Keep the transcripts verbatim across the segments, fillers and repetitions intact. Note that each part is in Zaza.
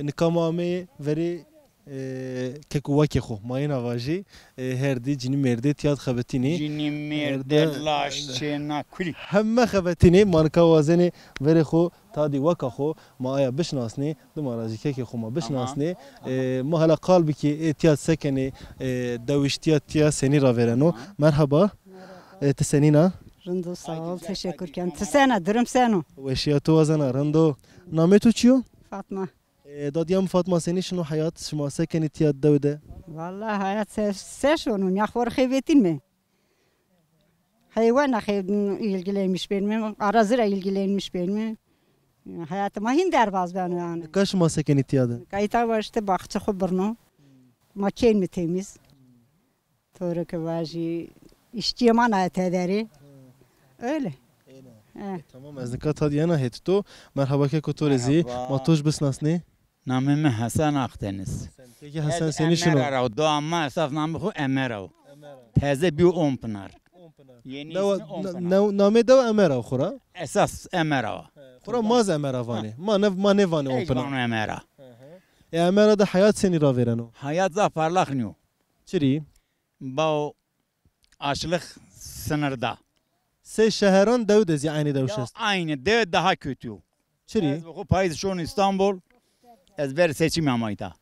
Nika ma ameyê verê, e, kek û wakê xo. Ma yena vajî, e, her dî cinî mêrdê tîya de xebetînê. Cinî, mêrdê, laş, çêna, kulî. Heme xebetînê, ma nika wazenê verê xo, tadî waka xo, ma aya bişinasnê, dima ra zî kekê xo ma bişinasnê. E, ma hela qal bikê, ê tîya de se kenê, e, dewiştîya tîya senî ravêreno. Merhaba. E, ti senîn a? Rind o, sağ ol, teşekkür ken. Ti sena, durum seno? Weşîya to wazena, rind o. Namê to çi yo? Fatma. E, dadîya mi Fatma, senî şino heyat? Şima se kenî tîya dew de? Vallahi hayat se, se şono, ya xo rê xeybetînme. Heywana xey-, ilgilenmiş benîme, arazi ra ilgilenmiş benîme. Hayatê ma hîn derbaz beno yanî. Nika şima se kenî tîya de? Nika îta wa îşte baxçe xo birno. Ma kenîme temiz. To rê ke vajî, îşçîyê ma naye tederê. Öyle. Öyle. He. E, tamam, ez nika tadî yena hêt to. Merhaba keko, to rê zî. Merhaba. Ma to jî bisnasnê. Namê mi Hesen Akdeniz. Peki Hesen, senî şino? Ez Emera ra, doa ma esas namê xo Emera o. Emera. Teze bîyo Onpınar. Onpınar. Yeni ismi Onpınar. Dewa, na-, na-, namê dewa Emera o xora? Esas Emera o. He, xora ma zî Emera vanê. Ha. Ma ne, ma nêvanê Onpınar. Hiç vano Emera. Hı hı. E, Emera de heyat senî ravêreno? Heyat zaf parlaq nîyo. Çirî? Bao, açlık sınırda. Sey şeheran dew de zî eynî dewş est? Ya aynı, dew daha kötü. Çirî? Ez bi xo payîz şon İstanbul. Ez ber seçim ama îta.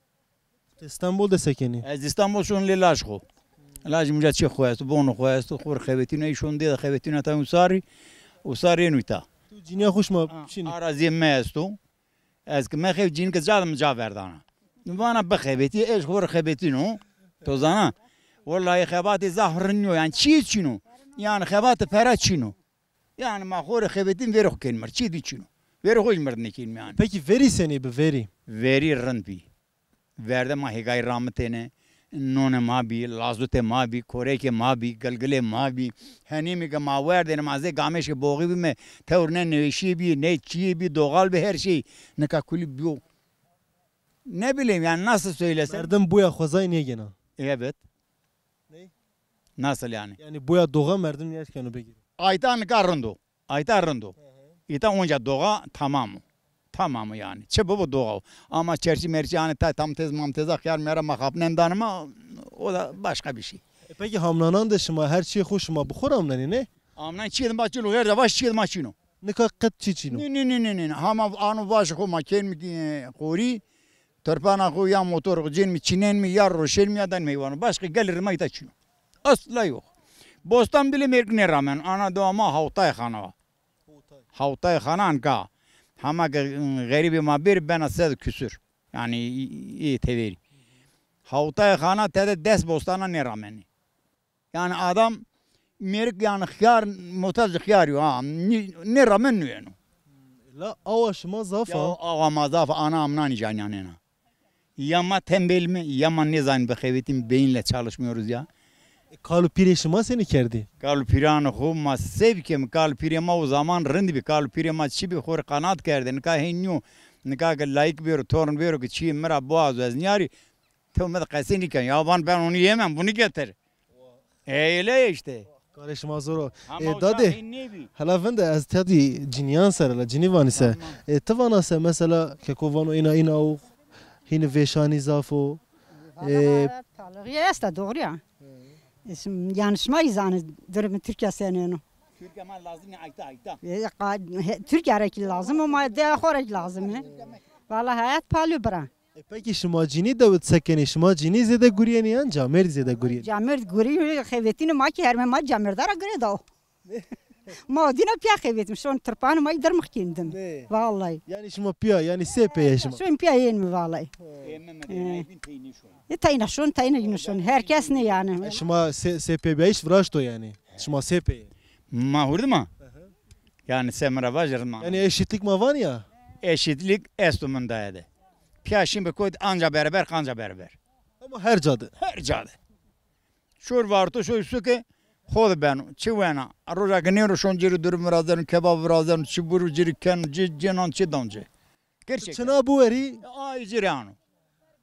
Ti İstanbul de se kenî? Ez İstanbul şon lê laj xo. Laj mi ca çê xo esto, bonê xo esto, xo rê xebetîno, ey şon dê de xebetîno ta usarî, usarî êno îta. Tu cinîya xo şima çinî? Arazîyê mi esto. Ez ke mexew cinîke ca de mi ca verdana. Mi vana bixebetî, ez xo rê xebetîno. To zana? Wellahî xebatê zaf rind nîyo, yanî çîyê çin o. Yanî xebatê pere çin o. Yanî ma xo rê xebetîn, verê xo kenîme, çîyê dî çin o. Verê xo jî mi rê nêkenîme yanî. Pekî verî senî bi verî? Verî rind bî. Verde ma hêgayî ramitêne. Nonê ma bî, lazutê ma bî, korekê ma bî, gilgilê ma bî. Henî mi ke ma werdêne, ma zê gamêşê boxî bîme, tewr ne nêweşîye bî, ne çîyê bî, doğal bî her şey. Nika kulî bîyo. Ne bileyim yani, nasıl söylesem. Merdim boya xwezayî nêgêna. Evet. Ney? Nasıl yani? Yani boya doğa merdim nêeşkeno bigîro. Ayta nika rind o. Ayta rind o. Hı hı. Îta onca doğa tamam o. Tamam o yani. Çi bibo doğa o. Ama çerçî merçî hani ta tam tez mam teza xiyar mera ma xapnen danima, o da başka bir şey. E, peki hamnanan de şima her çîyê xo şima bi xo ramnenî, ne? Amnan çîyê ma çin o, her de baş çîyê ma çin o. Nika qet çî çin o? Nê, nê, nê, nê, nê. Hama ano vaşê xo ma kenîme, e, qorî. Tirpana xo ya motor xo cênîme, çînenîme, ya roşenîme, ya danîme heywanan. Başka gelirê ma îta çin o. Asla yok. Bostan bile mêrik nêrameno. Ana dewa ma hawtay xana wa. Hawtay xana anka. Hama ke, ı, xerîbê ma bêrî bena sed küsür. Yani, ê teverî. Hawtay xana tede des bostana nêramenê. Yani adam mêrik yani xiyar, muhtac xiyar yo ha. Nê, nêramen nêyeno. La awa şima zaf a? Ya awa ma zaf a, ana amnanî canî yanena. Ya ma tembel mi, ya ma nêzanî bixebetîm, beyinle çalışmıyoruz ya. E, kal û pîrê şima senî kerdî? Kal û pîranê xo ma se bikêm, kal û pîrê ma o zaman rind bî, kal û pîrê ma çi bî xo rê qenat kerdê, nika hên nîyo, nika ke layik bêro, torn bêro ke çîyê mi ra biwazo ez nîyarî, tew mi de qesey nîken, ya van ben onu yemem, bunu getir. E, öyle işte. Karê şima zor o. Hama e, dadê, hela vinde ez tedî cinîyan ser, la cinî vanî se. Tamam. E, ti vana se mesela, keko vano îna îna o, hînî vêşanî zaf o. Valla e, hayat pahalılığı esta, doğru ya. E, şim-, yani şima î zanî durumê Tirkîya senên o. Tirkîya ma lazim ya ayta ayta. E, qa-, he, Tirkîya ra kî lazim o, ma dewa xo ra kî lazim e. Valla hayat pahalı bira. E, pekî şima cinî dew de se kenî? Şima cinî zêde gurîyenî yan camêrdî zêde gurîyenî? Camêrd gurî, xevetînê ma kî hermê ma camêrda ra girê daw. Ma o dîna pîya xevetîm, şon tirpanê ma yî dirmix kendim. Nê? Vallahi. Yanî şima pîya, yanî sê pey ê şima? Şon pîya yenîme vallahi. Ê mi mi de, e, nêbîn teyne şon. E, teyna şon, teyna yine şon. Her kes nê yanî. E, şima sê, sê pey bîyayîş viraşto yanî. Şima sê pey ê? Ma hurdî ma. Hı hı. Yanî se mi ra vajî rind ma. Yanî eşitlik ma vanî ya? Eşitlik esto min daye de. Pîya şîn bi kotî anca bereber, qanca bereber. Ama her ca de. Her ca de. Çor varto şoy suke xo de beno. Çi wena? Roja ke nêro şon ci rê durum virazeno, kebab virazeno, çi buru ci rê keno, ci, cenan çi dan ci. Gerçekten. Çina buwerî? Ay ci rê ano.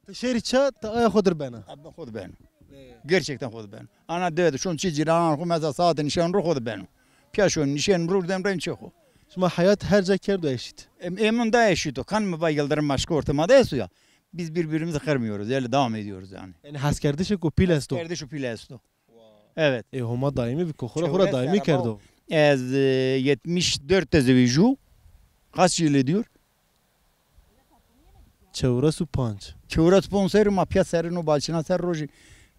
Ti şêrî ça, ti aya xo dir bena. Abi xo de beno. Gerçekten xo de beno. Ana dewe de şon çi cîranan xo mesela saate nişen ro xo de beno. Piya şon nişen ro dem rem çi xo. Şima heyat her ca kerdo eşît. Em, emin da eşît o. Kan mi va Yıldırım Başkan ortamada esto ya. Biz birbirimizi kırmıyoruz. Öyle devam ediyoruz yani. Yani heskerdişê ku pîl esto. Heskerdişê pîl esto. Evet. E, Homa daimi bir kokora hora daimi kerdo. Ez e, yetmiş dört de zewîjû. Kaç yıl ediyor? Çewres û panc. Çewres ponc serî ma piya serî no balçina ser rojî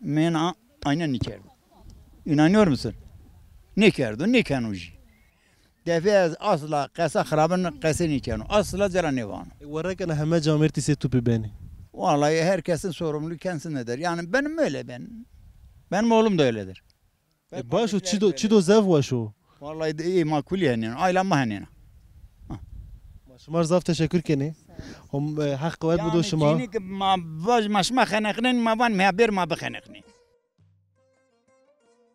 men a- aynen nêkerdo. İnanıyor musun? Nêkerdo, nêkeno jî. Defê ez asla qesa xirabin qesê nêkeno. Asla cera nêvano. E, werrekena heme camêrtî sê tu pî benî? Vallahi herkesin sorumluluğu kendisinedir. Yani benim öyle ben. Benim oğlum da öyledir. E, baş o, çi do, çi do zaf weş o. Vallahi de, ê ma kulî henên, ayla ma henên. Ma şima zaf teşekkür kenê. Hom, e, Heq qewet bido şima. Yanî, çînî ki ma vaj, ma şima xeneqnên, ma van, me bêr ma bixeneqnê.